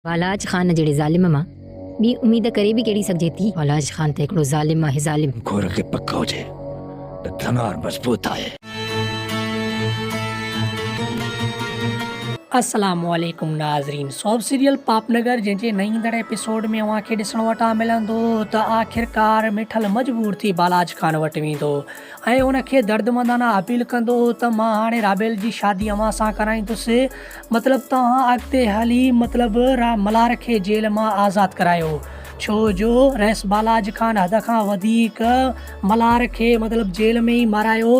بالاچ خان جهڙي ظالم مان ٻي اميد ڪري به ڪهڙي سگهجي ٿي؟ بالاچ خان ته هڪڙو ظالم آهي ظالم. گهر کي پڪ هجي ته ڌنار مضبوط آهي. السلام عليڪم ناظرين سوپ سيريل پاپ نگر جنهن جي نئين ايندڙ ايپيسوڊ ۾ اوهان کي ڏسڻ وٽان ملندو ته آخرڪار مٺل مجبور ٿي بالاچ خان وٽ ويندو ۽ ان کي دردمندانه اپيل ڪندو هو ته مان هاڻي رابيل جي شادي اوهان سان ڪرائيندس مطلب توهان اڳتي هلي مطلب را ملار کي جيل مان آزاد ڪرايو ڇو جو رئيس بالاج خان حد کان وڌيڪ ملار کي مطلب جيل ۾ ئي مارايو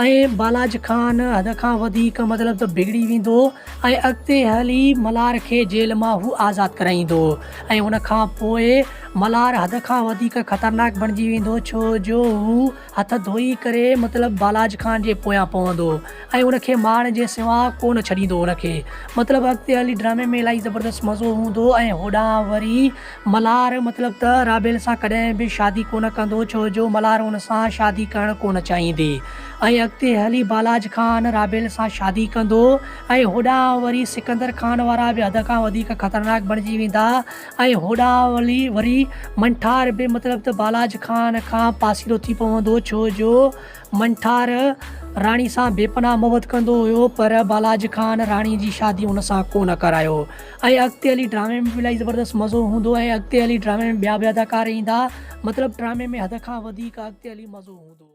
۽ بالاج خان حد کان وڌيڪ مطلب ته بگڙي ويندو ۽ اڳتي هلي ملار کي جيل مان هو آزاد ڪرائيندو ۽ ان کان پوء ملار حد کان وڌيڪ خطرناڪ بڻجي ويندو ڇو جو هو هٿ ڌوئي ڪري مطلب بالاج خان جي پويان پوندو ۽ ان کي مارڻ جي سوا ڪو نه ڇڏيندو ان کي مطلب اڳتي هلي ڊرامي ۾ الائي زبردست مزو هوندو ۽ هوڏانهن وري ملهار مطلب ته رابيل سان ڪڏهن به شادي ڪونه ڪندو ڇو جو ملهار ان سان شادي ڪرڻ ڪونه چاهيندي ۽ اڳتي هلي بالاج خان رابيل سان شادي ڪندو ۽ هوڏانهن وري سڪندر خان وارا به حد کان وڌيڪ خطرناڪ بڻجي ويندا ۽ هوڏانهن ولي وري منٺار به مطلب ته بالاج خان کان پاسيرو ٿي پوندو ڇو جو منٺار راڻي سان بي پناهه محبت ڪندو هيو پر بالاج خان راڻي جي شادي ان سان ڪو نه ڪرايو ۽ اڳتي هلي ڊرامي ۾ به الائي زبردست مزو هوندو ۽ اڳتي هلي ڊرامي ۾ ٻيا به اداڪار ايندا مطلب ڊرامي ۾ حد کان وڌيڪ اڳتي هلي مزو هوندو.